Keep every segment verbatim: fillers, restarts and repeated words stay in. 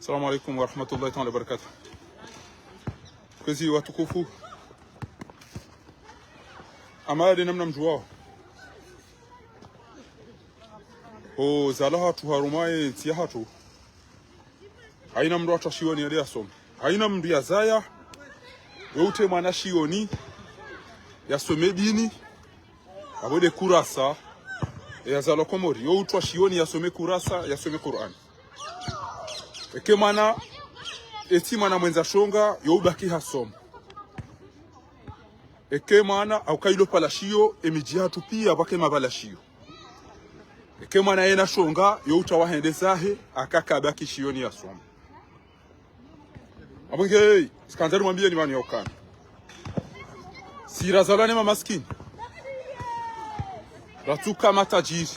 Assalamu alaikum warahmatullahi taala wabarakatuh. Kwezi watukufu. Ama yade namna mdjuwao. Ho zalwa hatru harumwa ye ntsi yahatru. Haina mndru yatswa shioni yade yasome. Haina mndru yazaya, yo utre mwana shioni, yasome dini, apvo de kurasa, yazalwa Komori, yo utrwa shioni, yasome kurasa, yasome Kur'ani. Eke mwana, etsi mwana mwendza shonga, yo ubaki hasoma. Eke mwana, hauka ilo pvala shiyo, emidji yahatru piya, pvwake mapvala shiyo. Eke mwana yena shonga, yo utrawa hende zahe, haka kabaki shioni yasoma. Apvo nge, tsikandza nimwambiyeni pvanu yaukana. Si razalwa ne mamasikini. Ratsuka matajiri.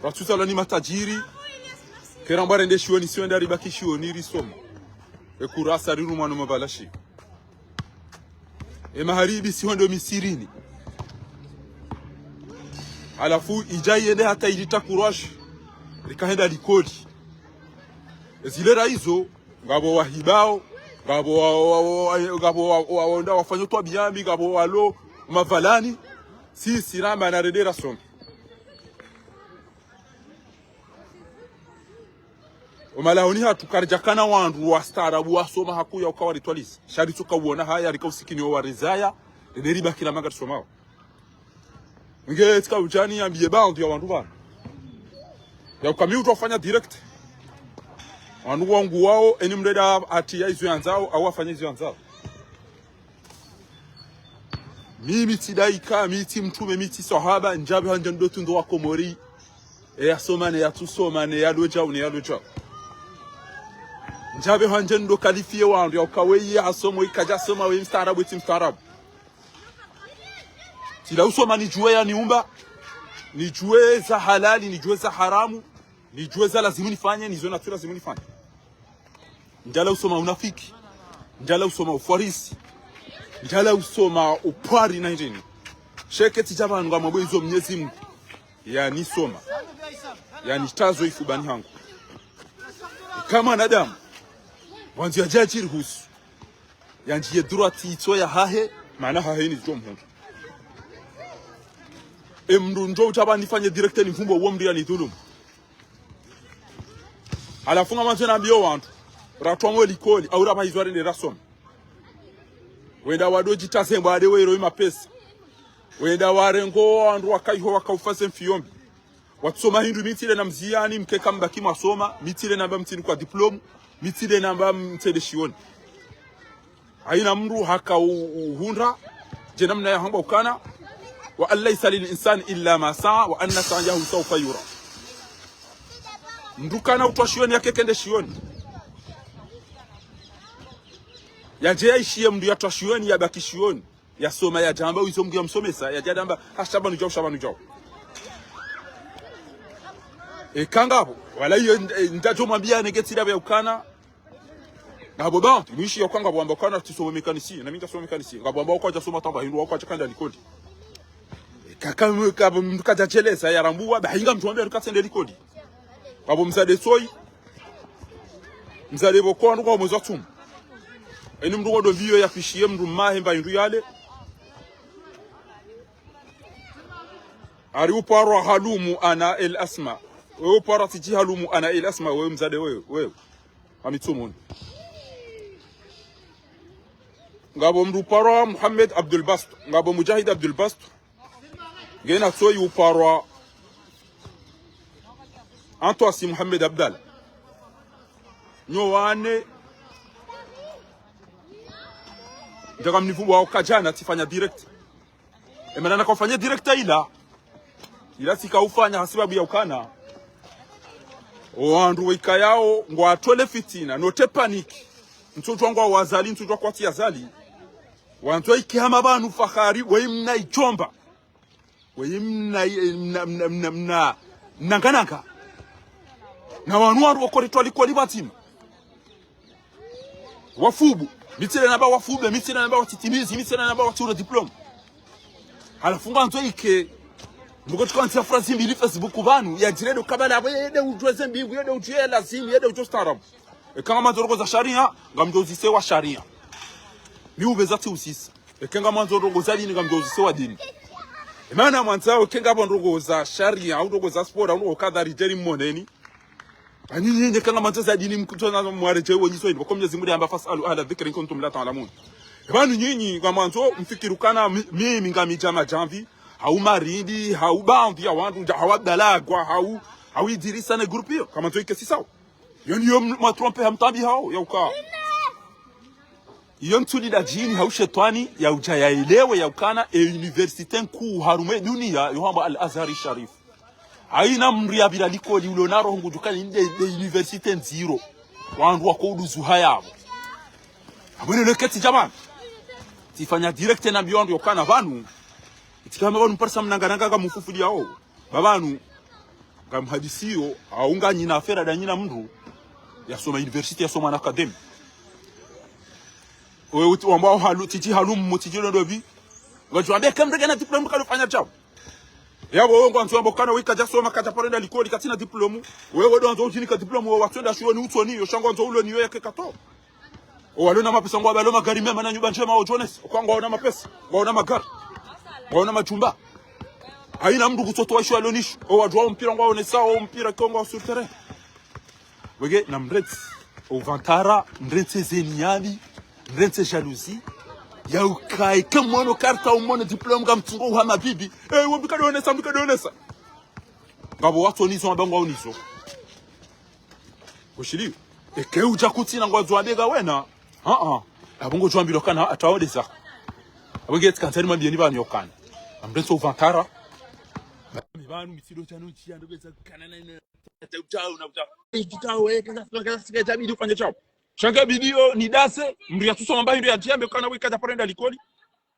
Ratsuzalwa ni matajiri. Kerambwa rende shioni, si wende ribaki shioni risoma. Ekurasa rirumwa no mapvala shiyo. Emaharibi si wende misirini. Halafu idja yende hata ilita kurashi. Rikahenda likoli. Ezilera izo, ngapvo wahibao, ngapvo wa, wa, wa, wa, ngapvo wa, wa, wenda wafanya utwabiya mbi, ngapvo walo mapvalani, si siramba na rende rasome. Omalahoni hatru karidjakana wandru wastaarabu wasoma haku yauka waritwalisi. Sha ritsuka uona haya, rika usikini wo warizaya, rende ribaki la manga risomao. Nge tsika udjani yambiye baadhwi ya wandru pvanu. Yauka mi utrwa ufanya direct. Wandru wangu wao, eni mndru yade ati ya izo yandzao, hau afanye izo yandzao. Mi, mi tsi daika, mi tsi mtrume, mi tsi swahaba, ndjapvi hwandje ndo tundro wa Komori. Eyasoma ne yatsusoma, ne yalodjao, ne yalodjao. Ndjapvi hwandje ndo kalifiye wandru, yauka weye hasoma, weye kadjasoma, weye mstaarabu, weye tsi mstaarabu. Tsila usoma nidjuwe yaniumba, nidjuwe za halali, nidjuwe za haramu, nidjuwe za lazimu nifanye, nizo natsu lazimu nifanye. Ndjala usoma unafiki, ndjala usoma ufwarisi, ndjala usoma upwari na indrini. Sheke tsidja pvanu ngamwambo izo Mnyezi Mungu yanisoma, yanitazo ifubani hangu. Eka mwanadamu, wandzo yadjadjiri husu. Yandjiye droit itso yahahe, mana hahe nidjo mhundru. Emndru ndjo utrapva nifanye direct nimfumbo uwo mndru yanidhulumu. Halafu ngamwandzo nambiyo wandru, ratwamwe likoli, hau rapvahizwa rende rasoma. Wenda wado djitaze mbwa wade wero imapesa. Wenda warengo wandru wakaiho wakaufa ze mfiyo mbi. Watsoma hindru mi tsile na mziyani, mkeka mbaki mwasoma, mi tsile namba mtsini kwa diplôme, mi tsile namba mtsende shioni. Haina mndru haka u-, uhundra, dje namna yahambwa ukana, وأن ليس للإنسان إلا ما سعى وأن سعيه سوف يرى. Mndru kana utrwa shioni yake kende shioni. Yadje yaishiye mndru yatrwa shioni, yabaki shioni. Yasoma yadjamba, wizo Mungu yamsomesa, yadjadamba, ha sha pvanu djau, sha pvanu djau. Eka ngapvo, wala iyo, e, ndadjo mwambiya nege tsila pvya ukana. Ngapvo ba, mwishi yauka ngapvo wamba ukana tsisoma mécanicien, na mi ntsasoma mécanicien. Ngapvo wamba ukwa djasoma tamba hindru, ukwa djakenda likoli. Eka, eka, eka, mndru kadjadjeleza, yarambuwa, ba, hinga mndru wambe, uka tsende likoli. Ngapvo mdzadze tsoyi, mdzadze pvoko wandru kwa mwezi wa tsumu. Eni mndru ngodo mbiyo ya pishiye mndru mahe mba hindru yale. Hari uparwa halumu ana el asma. Wewe uparwa tsidji halumu ana el asma, wewe mdzadze wewe, wewe. Hamitsumuni. Ngapvo mndru uparwa Muhammad Abdul Bast, ngapvo Mujahid Abdul Bast. Ngena tsoyi uparwa Antoine Mohamed Abdallah. Nyo wane. Ndjaka mnivu wao kadjana tsifanya direct. Emana nakaufanya direct ila. Ila tsikaufanya hasibabu ya ukana. Owandru wekayao ngwatole fitina, note panique. Ntsudjwa ngwa wazali, ntsudjwa kwatsi yazali. Wandzo ike hama pvanu fahari, weyi mna idjomba. Weyi mna, mna, mna, mna, mna, mna ngananga. Na wanu wandru wakoritwa likoli pvadzima. Wafubu. Mi tsile namba wafubu, mi tsile namba watsitimizi, mi tsile namba watsure diplôme. Halafu ngwandzo ike. Mbuko tsikwandzia frazi mbili Facebook pvanu, yadjire do kabala, yede udjwe ze mbingu, yede udjwe lazimu, yede udjwe ustaarabu. Eka ngamwandzo ndrongoo za sharia, ngamdjo uzisa wa sharia. Mi upveza tsi usisa. Eka ngamwandzo ndrongoo za dini, ngamdjo uzisa wa dini. Emana mwandzao, eka ngapvo ndrongoo za sharia, au ndrongoo za sport, au ndrongoo kadha ridjeri mmoneni. Ani nyinyi eka ngamwandzo za dini mkutso na mwaredjei wo nyiso ini. Pvoko Mwenyezi Mungu yamba, "Fas'alu ahla dhikri in kuntum la ta'lamun." Pvanu nyinyi ngamwandzo mfikiri ukana mi-, mimi ngamidja madjamvi, hau Marindi, hau baadhwi ya wandru, ndja-, hau Abdallah Agwa, hau, hau Idirisa ne groupe iyo. Ngamwandzo ike si sawa. Iyo ndiyo m-, matrompe hamtambi hao, ya uka. Iyo ntsuli da djini hau shetwani, ya udja ya elewe, ya ukana, e université nkuu harumwa e dunia, yo hambwa Al-Azhari Sharif. Haina mndru yapvira likoli ulo na roho ngudjuka ni nde, nde université ndziro. Wandru wako uduzuha yapvo. Apvo leo ketsi djamani. Tsifanya direct na mbio wandru yokana pvanu. Itsikamba pvanu mparisa mnangananga ngamufufuli yao. Pvapvanu. Ngamhadisiyo, hau nganyina affaire da nyina mndru. Yasoma université, yasoma na académie. Owe uti wambao halu, titi halu mmu, titi lo ndopvi. Ngodjo wambe eka mndru kena diplôme kalo fanya djao. Yapvo wewe ngwandzo wambe ukana we kadja soma, kadja paro enda likoli, katsina diplôme. Wewe ndo wandzo udjinika diplôme, wewe watsu enda shuleni utsoni, yo sha ngwandzo uloni yo yake kato. O walo na mapesa ngwapvalo magari mema na nyumba ndjema o Jones. O kwangwaona mapesa, ngwaona magari. Ngwaona majumba. Haina mndru kutsotowa isho aloni isho. O wadjuwa o mpira ngwaonesao, o mpira kio ngwao sur terrain. Weke na mrentsi o vantara, mrentsi ze niyabi, mrentsi jalousie. Ya ukaye, ke mwono karta umone diplôme ngamtsungo uhama bibi. Eh, wo mbika donesa, mbika donesa. Ngapvo watso nizo, ngapvo ngwao nizo. Kushiliyo. Eke udja kutsina ngwandzo wambe ka wena. Ah, ah. Apvo ngodjo wambilwa kana ataodesa. Apvo nge tsi kandzani mwambieni pvanu yokana. Amrentsi o vantara. Mi pvanu mitsindo djanu ndjiya ndopveza kana na ina. Tau, tau, na, tau. Eki tau, eh, kaza, kaza, kaza, kaza, bidi ufanye chao. Sha nge bidi yo nidase, mndru yatsusoma mba hindru yadjambe kana we kadja paro enda likoli.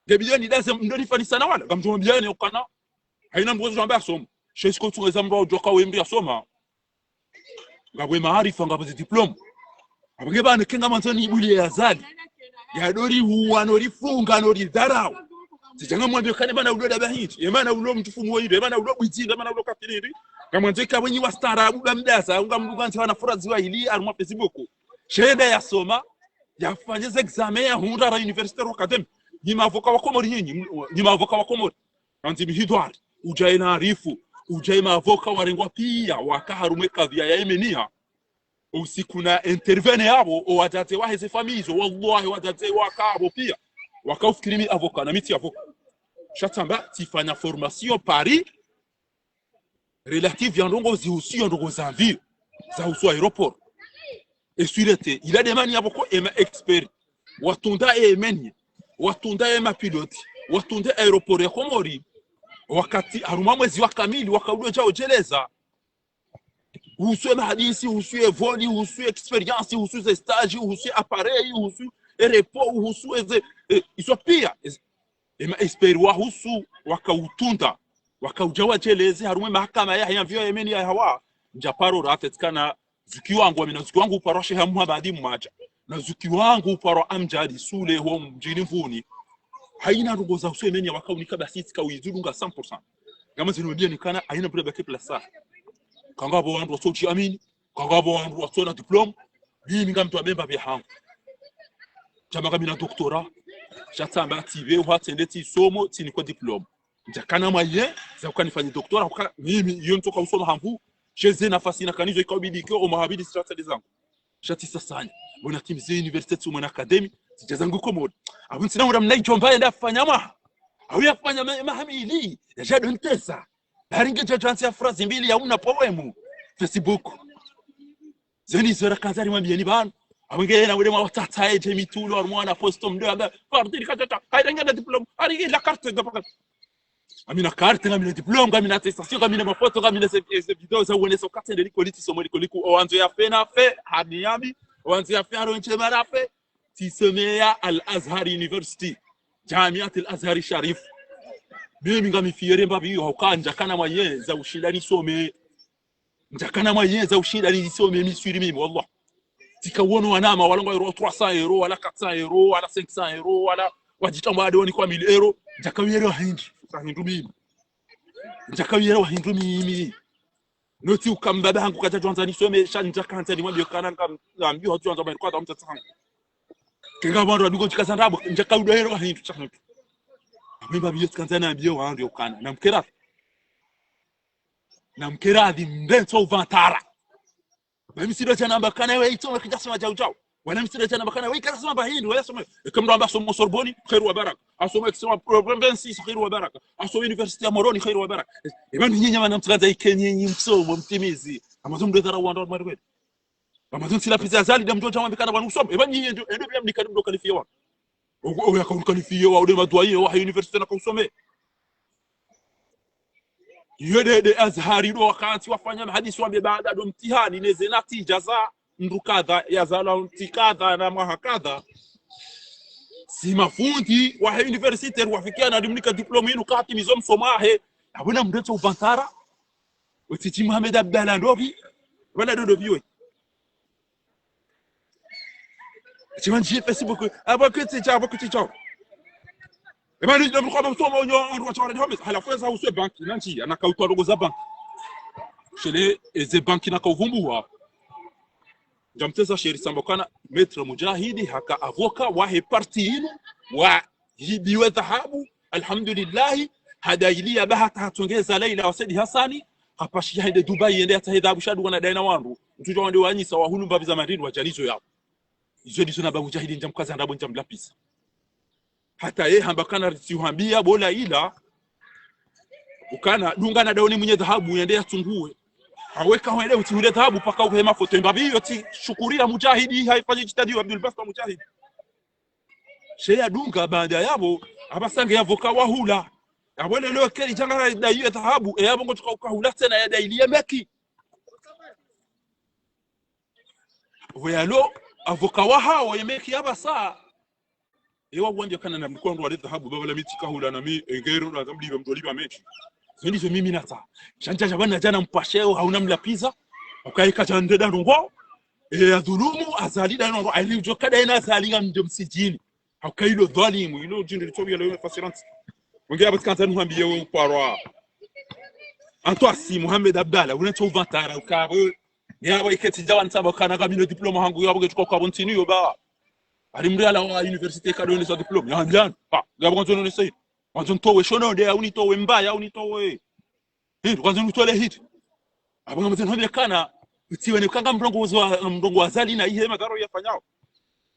Nge bidi yo nidase, mndru nifanisa na wala. Ngamdjo mwambiani yokana. Haina mndru ngudjo wambe asoma. Sha esi kotsunga eza mndru udjuwa ka we mndru yasoma. Ngapvo maarifa, ngapvo zi diplôme. Apvo nge pvanu eka ngamwandzo ni ibuli ya Azali. Ya ndo rihuwa, no rifunga, no ridharau. Tsidja ngamwambiyo kane pvanu ulo daba hindri. Emana ulo mtufu mwo hindri. Emana ulo bwidzi hindri. Emana ulo kafiri hindri. Ngamwandzo ika wenyi wastaarabu ba mdasa. Ngamdru kandzi wana furazi wa hili, harumwa Facebook. Sha enda yasoma. Yafanye ze examen yahundra ra université ro académie. Nyi mavoka wa Komori nyinyi. Nyi mavoka wa Komori. Randzi mihidwari, udjaye na arifu, udjaye mavoka warengwa piya, waka harumwa e kadhiya ya Yemenia. Usiku na intervenir yapvo, o wadzadze wahe ze famille zo, wallahi wadzadze waka apvo piya. Waka ufikiri mi avocat, na mi tsi avocat. Sha tsamba, tsifanya formation Paris, relative ya ndrongoo zihusuyo ndrongoo za avion, zahusu aéroport. E sûreté, ila demani yapvo ko ema expert. Watunda e Yemenia, watunda e mapilote, watunda aéroport ya Komori. Wakati harumwa mwezi wa kamili, waka udo djao djeleza. Uhusu e mahadisi, uhusu e vol, uhusu e expérience, uhusu ze stage, uhusu e appareil, uhusu e repos, uhusu e ze, e, izo piya, e, ema expert wahusu, waka utunda, waka udja wadjeleze, harumwa e mahakama ya, ya avion ya Yemenia ya hawa, ndja paro ra tsi kana zuki wangu, wami na zuki wangu uparwa Sheha Muhamadi Mmadja. Na zuki wangu uparwa Amdjadi Sule ho mdjini Mvuni. Haina ndrongoo zahusu e Yemenia waka unika basi tsika uyidzudunga cent pour cent. Ngama zinu ndiye nikana haina bure baki plasa. Ka ngapvo wandru watso djiamini, ka ngapvo wandru watsona diplôme, mimi ngamtwa bemba vya hangu. Tsamba ngamina doctorat, sha tsamba tsi pve uha tsende tsisomo, tsinikwa diplôme. Ndjakana moyen za uka nifanye doctorat, uka mimi, iyo ntsoka usoma hangu, sha ze nafasi nakana izo ika ubidi ke, o mahabidi sitratsa de zangu. Sha tsi sasanya. Bona timize université tsi mwana académie, tsidja zangu Komori. Apvo ntsina ura mna idjomba yenda fanya mwaha. Au yafanya ma-, maha mili, yadja dontesa. Bari nge dja djantsi ya furazi mbili ya una poème. Facebook. Zeni zora kazari mwambieni pvanu. Apvo nge yena wule mwa watsatsa edje mitulo, harumwa wana posto mdo, amba, "Fardini katata, kairenge na diplôme, ari la carte de vacances." Ngamina carte, ngamina diplôme, ngamina attestation, ngamina mafoto, ngamina ze, ze vidéo za uonesa uka tsende likoli, tsisomo likoli ku, o wandzo yafe nafe, ha Miami, o wandzo yafe ha Ronche Marafe, tsisomeya Al Azhar University, Jamiat Al Azhar Sharif. Mimi ngami fier mbapvi iyo, hauka ndjakana moyen za ushinda nisome. Ndjakana moyen za ushinda nisome Miswiri mimi, wallah. Tsika wono wanama, wala ngwairo trois cents euros, wala quatre cents euros, wala cinq cents euros, wala wadjita mwade wanikwa mille euros. Ndjaka uyere wa hindri, wa hindru mimi. Ndjaka uyere wa hindru mimi. Notsi uka mbaba hangu kadja djwandza nisome, sha ndja kandza nimwambie kana nga, ngambiwa hudjwandza mwa kwa mtsatsa hangu. Kenga wandru wadungo tshikaza ndrabo, ndja kaudo hero hindru tsa hangu. Amemba biyo tsikandza nambiye wandru yokana. Namkeradhi. Namkeradhi mrentso uvantara. Ba mi tsidjo dja namba kana we itsoma kidja soma djau djau. Wala mi tsidjo dja namba kana we ikasoma ba hindru, wala soma. Eka mndru amba asoma Sorbonne, kheri wa baraka. Asoma, eka asoma Providence, kheri wa baraka. Asoma Université ya Moroni, kheri wa baraka. Eba ni nyenye mana mtsikandza ike nyenye msomo, mtimizi. Amazo mndru dharau wandru wa mwari kweli. Amazo ntsila pesa Azali nda mndru dja mwambi kana wanu usoma. Eba ni nyenye ndo, endo pia mnikadi mndru kalifiye wanu. Ogo, oya kauli kalifiye wa, ude madwaye wa, ha université na kausome. Iyo nde, nde Azhari ndo wakati wafanya mahadisi wambe baada ndo mtihani, neze natija za mndru kadha, yazalwa ntsi kadha na mwaha kadha. Si mafundi wa he université, wafikia na dimnika diplôme inu kati mizo msomo wahe. Abona mndru tso uvantara. Wetsi tsi Mohamed Abdallah ndopvi. Wala ndo ndopvi we. Tsi wandji Facebook. Aba kutsi tsa, aba kutsi tsa. Eba ni ndo mndru kwa msomo onyo, wandru wa tsawara ndi homes. Halafu eza uswe banki, nantsi, ana kautwa ndrongo za banki. Shele, eze banki na kauvumbuwa. Ndja mtseza sheri samba kana Maître Mujahidi haka avocat wahe parti inu, wahibiwe dhahabu, alhamdulillahi, hadailiya bahata hatsongeza Laila wa Said Hassani, hapashiya hende Dubai yende yatsahe dhahabu sha ndo wana daina wandru, utsudja wande wanyisa wahulu mbapvi za mandrini wadjalizo yao. Izo ndizo namba Mujahidi ndja mkaza ndrabo ndja mlapvisa. Hata ye hamba kana ritsi uhambia bo Laila, ukana dunga na daone mwenye dhahabu yende yatsunguwe. Haweka hwende utsi hule dhahabu paka uhe mafoto mbapvi yo tsi shukuri ya Mujahidi haifanya jitihadi wa Abdul Basit Mujahidi. She yadunga baada yapvo, apvasa nge avocat wahula. Yapvo leo keli djanga daiye dhahabu, e yapvo ngotsuka ukahula tsena yadailiye meki. Pvo yalo, avocat wahawo ye meki yapvasa. Ewa wandja kana na mkondo wale dhahabu, baba la mi tsikahula na mi, engero, na zambi ba mdoli ba meki. Zo ndizo mimi natsa. Sha ndja dja pvanu djana mpashe yo, hauna mlapviza. Ukaika dja ndeda ndrongo. E, ya dhulumu, Azali nda ndrongo. Aili udjo kada ena Azali nga mdjo msidjini. Hauka ilo dhalimu, ilo djindri litsobi ya leo fasiransi. Wenge apvo tsikandza nuhambiye we uparwa. Antoine Mohamed Abdallah, una tso uvantara, ukapvo. Ni apvo iketsi djawa ntsamba kana ngami no diplôme hangu, yapvo ketsuka ukapvo ntsini yo ba. Ali mndru yalawa université kado yonesa diplôme. Ya, ya. Ha, yapvo kwandzo nonesa hini. Kwandzo ntowe shononde, au nitowe mbaya, au nitowe. Hindru, kwandzo nitowe hindru. Apvo ngamze nhobe kana, utsiwe ne kanga mrongo wa, mrongo wa Azali na ihe madhara yafanyao.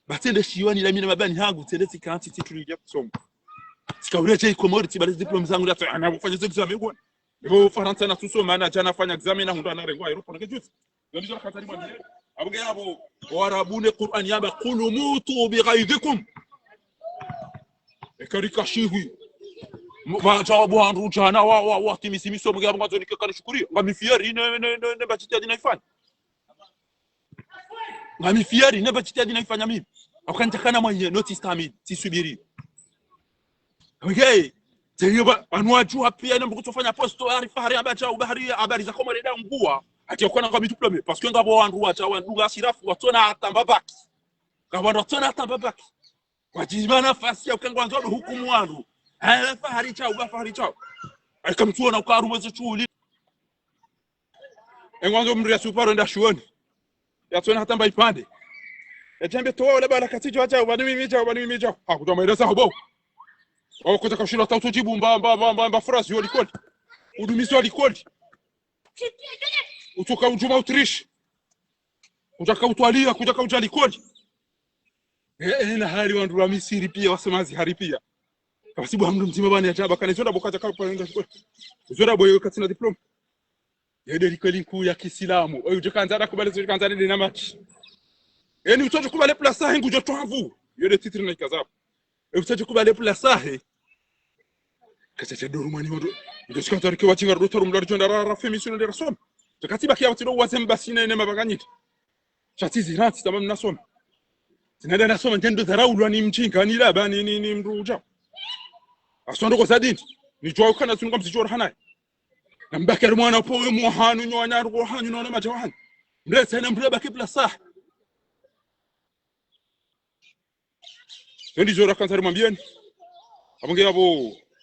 Ba tsende shiwani la mina mabani hangu, tsende tsikantsi tsituli ya kusoma. Tsikaure che Komori, tsibale diplôme zangu la, ana kufanya ze examen kwa. Ebo Farantsa na tusoma, na djana fanya examen na hundra na rengwa, aéroport na kejuzi. Ndio ndizo katari mwa. Apvo nge apvo, Waarabu ne Qur'an yamba, "Qul mutu bi ghaidhikum." Eka rika shihwi. Ba djawabu wandru djana wa, wa, wa, timisi misomo, nge apvo ngwandzo nike kani shukuri. Ngami fier, ne, ne, ne, ne, ba jitihadi naifanya. Ngami fier, ne ba jitihadi naifanya mimi. Apvo kandja kana mwenye, no tsi stamina, tsisubiri. Okay. Tseyo ba, pvanu wadjuha pia, ina mbuku tsofanya posto, hari fahari amba djau, bahari, habari za Komori nda nguwa. Ati yakwana ngami diplôme, parce que ngapvo wandru wadja, wandru nga shirafu, watsona hata mbapvaki. Ngapvo wandru watsona hata mbapvaki. Wadjima nafasi ya ukanga wandzo hukumu wandru. Haya fahari djau, ba fahari djau. Aika mtsuona ukaru mwezi tsuli. Engwandzo mndru ya suparo nda shiwoni. Yatsona hata mba ipvande. Yadjambe towa ule bala katsi djau djau, bani mimi djau, bani mimi djau. Ha, kudja maeleza hobo. Wao kudja kashula tautu djibu mba, mba, mba, mba, mba France yo likoli. Udumiso wa likoli. Utsoka udjuma Autriche. Kudja kautwalia, kudja kaudja likoli. Eh, eh, na hari wandru wa Misiri pia, wasemazi hari pia. Kapvatsi bwa mndru mdzima bani yadjaba, kana izo ndrabo kadja kapvwa nda likoli. Izo ndrabo yo katsina diplôme. Yo nde likoli nkuu ya kisilamu. Oyo udjo kandza nda kubale, udjo kandza nde na match. Eni utsodjo kubale place yahe ngudjo twavu. Yo nde titre na ikazapvo. E utsodjo kubale place yahe. Katsatsa doru mani wandru. Ndo tsikandza rike wadjinga ndo taru mlari djonda ra, ra femi suna nde rasoma. Tsakatsi baki ya watsindo waze mbasi ne, ne mabanganyiti. Sha tsi zirantsi tama mnasoma. Tsinada nasoma, ndjendo dharaulwa ni mdjinga, ni laba, ni, ni, ni mndru udja. Aswa ndoko za dini. Nidjuwa ukana tsunga msidjuwa rahanaye. Na mbaki ari mwana po we mwahanyu, nyo wanyaru wahanyu, nyo wana madja wahanyu. Mletse na mleba kibla saha. Yo ndizo rakandza rimwambieni. Apvo nge apvo,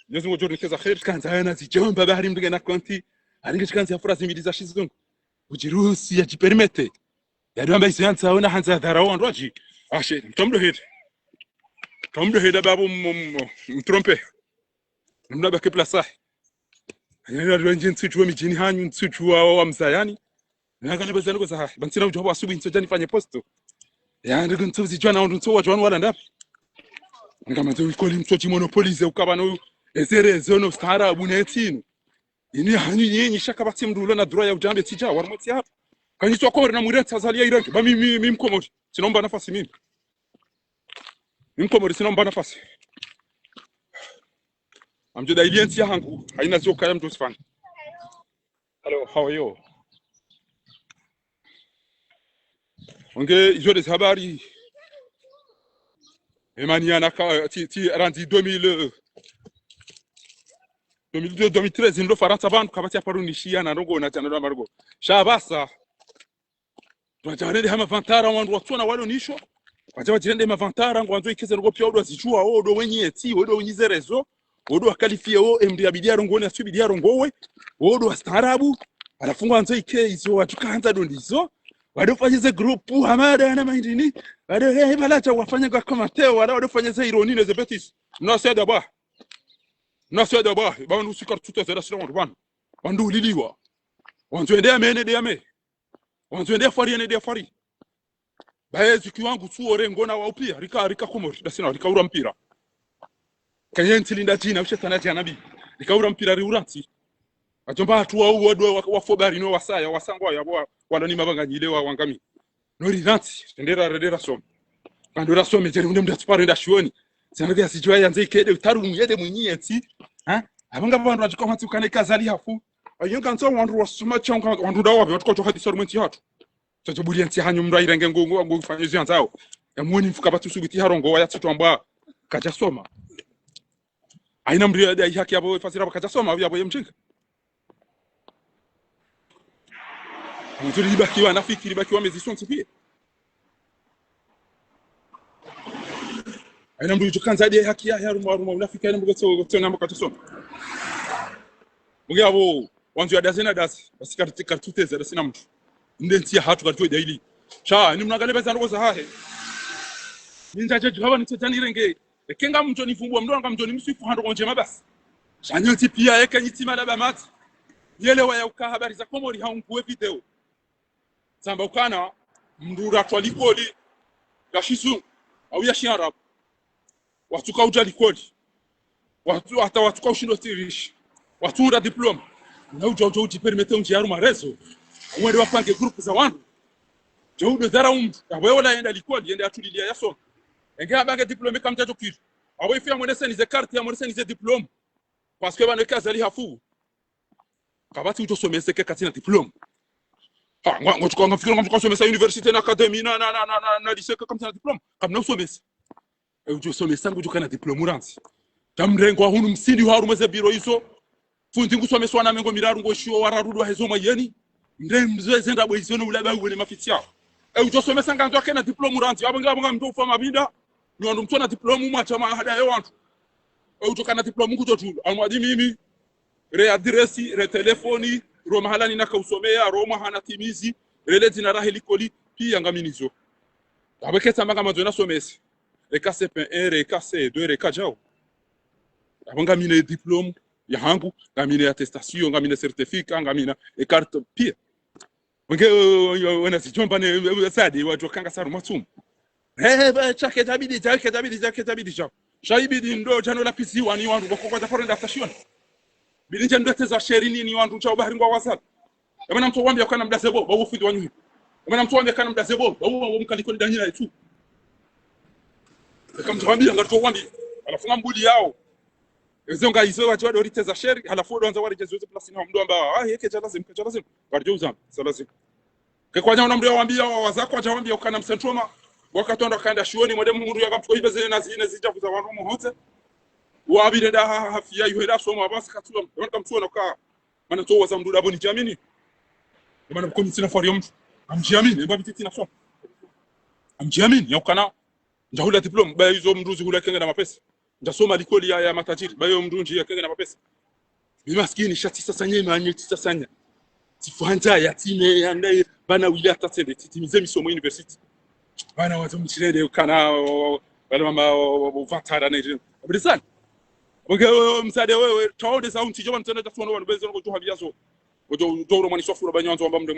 Mwenyezi Mungu ngudjo rinike za kheri. Kandza yana zidjomba bahari mndru ngena konti. Aringe shikandza ya fura zimbili za shizungu. Udjiruhusu yadjipermete. Yadjo amba izo yandza ona handza dhara wandru wadji. Ashe, mtso mdo heda. Mtso mdo heda babo m-, m-, m-, mtrompe. Mna bake plasa. Yadjo ndje ntsudjuwa midjini hanyu, ntsudjuwa wa mzayani. Nanga ne bazani ko za, ba ntsina udjuwa asubuhi ntso djani fanye posto. Ya, ndiko ntso zidjuwa na wandru ntso wadjuwa wala ndapi. Nga mandzo ikoli mtso dji monopoliser ukaba no, ezere zono stara abune tinu. Ini hanyu nyenyi sha kapvatsi mndru ulo na droit ya udjambe tsidja, warimwetsi hapvo. Kanyi tsi wakomori na mwirentsi Azali ya irenge. Ba mi, mi, mi mkomori. Tsina mba nafasi mimi. Mi mkomori tsina mba nafasi. Amdjo da ili entsi ya hangu. Haina zio kaya mndru usifanya. Hello, how are you? Onge, izo ndezi habari. Emani yana ka, ti, ti, randzi deux mille, deux mille deux, deux mille treize, ndo Farantsa pvanu, kapvatsi ya paru nishiya na ndrongo na tana ndo marugo. Sha pvasa. Twadja rende hama vantara wandru watsona walo nisho. Kwadja wadjirende hama vantara, ngwandzo ikeze ndrongo piya odo zidjuwa, odo wenyi eti, odo wenyi zerezo. Wodo wakalifie wo, emndru yabidi yarongowe, yasubidi yarongowe. Wodo wastaarabu. Halafu ngwandzo ike izo, wadjuka handza ndo ndizo. Wado fanye ze groupe, hamada na mahindrini. Wado, he, bala dja wafanya kwa commentaire, wala wado fanye ze ironie ne ze bêtises. Mna sweda ba. Mna sweda ba. Ba wandru usika tuta zera sira wandru pvanu. Wandru uliliwa. Wandzo ende ya me, nende ya me. Wandzo ende ya fwari, nende ya fwari. Baye ziki wangu tsuwo rengona wa upiya, rika, rika Komori, dasina, rika ura mpira. Kanye ntsi linda djina, ushe tana djana bi. Rika ura mpira ri urantsi. Adjomba hatru wa uwo dwe wa, wa fobari no wasaya, wasangwa ya wa, wala ni mabanga nyile wa wangami. No ri rantsi, rendera, rendera some. Kandora some, djeri unde mnda tsiparo enda shioni. Tsana dia sidjuwa yandze ikede, utaru mwede mwinyi entsi. Ha? Abanga wandru wadjuka mwatsi ukane ka Azali hafu. Ayenga ntso wandru wasoma changa, wandru dawa, wandru kwa hadisa rumwentsi hatru. Tsadjo buri entsi hanyu mndru ayirenge ngu, ngu, ngu fanyo ziyandzao. Ya mwoni mfuka pvatsu subuti harongowa ya tsitwamba kadjasoma. Haina mndru ya dai haki yapvo fasira kadjasoma, yapvo ye mdjinga. Mndru libakiwa na fikiri, libakiwa mezi sontsi piya. Haina mndru yidjo kandza de haki ya, ya harumwa, harumwa unafiki, haina mndru kotso, kotso namba kadjasoma. Muge yapvo, wandzo ya daze na daze, basi karti, karti uteza, dasina mndru. Nde ntsi ya hatru karti weda ili. Sha, ni mnangale beza ndrongo za hahe. Ni ndjadje djuhaba ni tsetani renge. Eke ngamdjo nivumbua mndru ngamdjo nimsifu ha ndrongo ndjema basi. Sha nyi ntsi piya eke nyi tsi malaba matsi. Yelewa ya uka habari za Komori ha unguwe video. Tsamba ukana, mndru ratwa likoli, ya shizungu, au ya shiarabu. Watsuka udja likoli. Watsu, hata watsuka ushindo tirishi. Watsu ura diplôme. Na udja udja udjipermete undji harumwa réseau. Wende wapange groupe za wandru. Djo udo dhara umndru. Yapvo wola yenda likoli, yende yatuliliya yasome. Enge habange diplôme kamdja djo kiri. Apvo ifi yamwonese ni ze carte, yamwonese ni ze diplôme. Parce que pvanu eka Azali hafu. Kapvatsi udjo somese ke katsina diplôme. Ha, ngwa, ngwa tsuka, ngwa fikiri, ngwa tsuka somesa université na académie na, na, na, na, na, na lycée ke kamtsina diplôme. Kamna usomesa. E udjo somesa ngudjo kana diplôme urantsi. Tamrengwa hunu msindi harumwa ze biro izo. Fundi ngusomeswa na mengo miraru ngoshiwo wararu ndo wahezo mwayeni. Mre mzwe zenda bwe izo no ulaba uwene mafitsi yao. E udjo somesa ngandzo akena diplôme urantsi. Apvo nga, apvo nga mndru ufa mabinda. Nyi wandru mtsona diplôme mwatsha mahada ye wandru. E udjo kana diplôme ngudjo tulu. Amwadi mimi. Re adresse, re téléphone, ro mahala nina ka usomeya, ro mwaha natimizi, re le dzina rahe likoli, piya ngamina izo. Apvo ke tsamba ngamwandzo nasomese. Eka C P un, eka C deux, eka djau. Apvo ngamina diplôme ya hangu, ngamina attestation, ngamina certificat, ngamina e carte piya. Wenge, eh, eh, wena zidjomba ne, eh, eh, sadi, wadjo kanga saru matsumu. Eh, eh, ba, shake djabidi, shake djabidi, shake djabidi, sha. Sha ibidi ndo, djano la piziwa ni wandru, wako kwa djaparo nda station. Bidi ndje ndo teza sheri ni, ni wandru, sha ubahari ngwa wazali. Emana mtso wambia kana mdaze bo, ba ufundi wanyu. Emana mtso wambia kana mdaze bo, ba uwa mkaliko ni danyina yetu. Eka mtso wambia, ngatso wambia. Halafu ngambuli yao. Ezo nga izo wadjo wado riteza sheri, halafu wadjo wandza waridjeze ze place ni wa mndru amba, ah, yeke dja lazimu, ke dja lazimu. Wadjo uzamba, sa lazimu. Ke kwadja ona mndru yawambia, wa, wazako wadja wambia, ukana msentroma. Wakati wandru wakaenda shioni, mwade mndru yaka mtsuko ibe zine na zine zidja kuza wandru muhotse. Wabile nda ha, ha, hafiya, yuhela soma, basi katsuwa, yaka mtsuwa na ka. Mana tso waza mndru dabo ni djamini. Mana buko mitsina fwari yo mndru. Amdjamini, emba bititi na soma. Amdjamini, ya ukana. Ndjahula diplôme, ba izo mndru zihula kenge na mapesa. Ndjasoma likoli ya, ya matajiri, ba yo mndru ndji ya kenge na mapesa. Mi maskini, sha tsisa sanya, manye tsisa sanya. Tsifuhandza ya tsine ya ndaye, bana wili hata tsende, tsitimize misomo université. Bana wazo mtsilele ukana, o, o, wale mama, o, o, o, vatara na ijini. Abdisani. Abonge, o, o, msade wewe, taonde za unti, joba mtsende za suwano wanu, benzo, ngo juha biyazo. Ngo jo, jo, romani sofura, banyo wanzo, wamba mde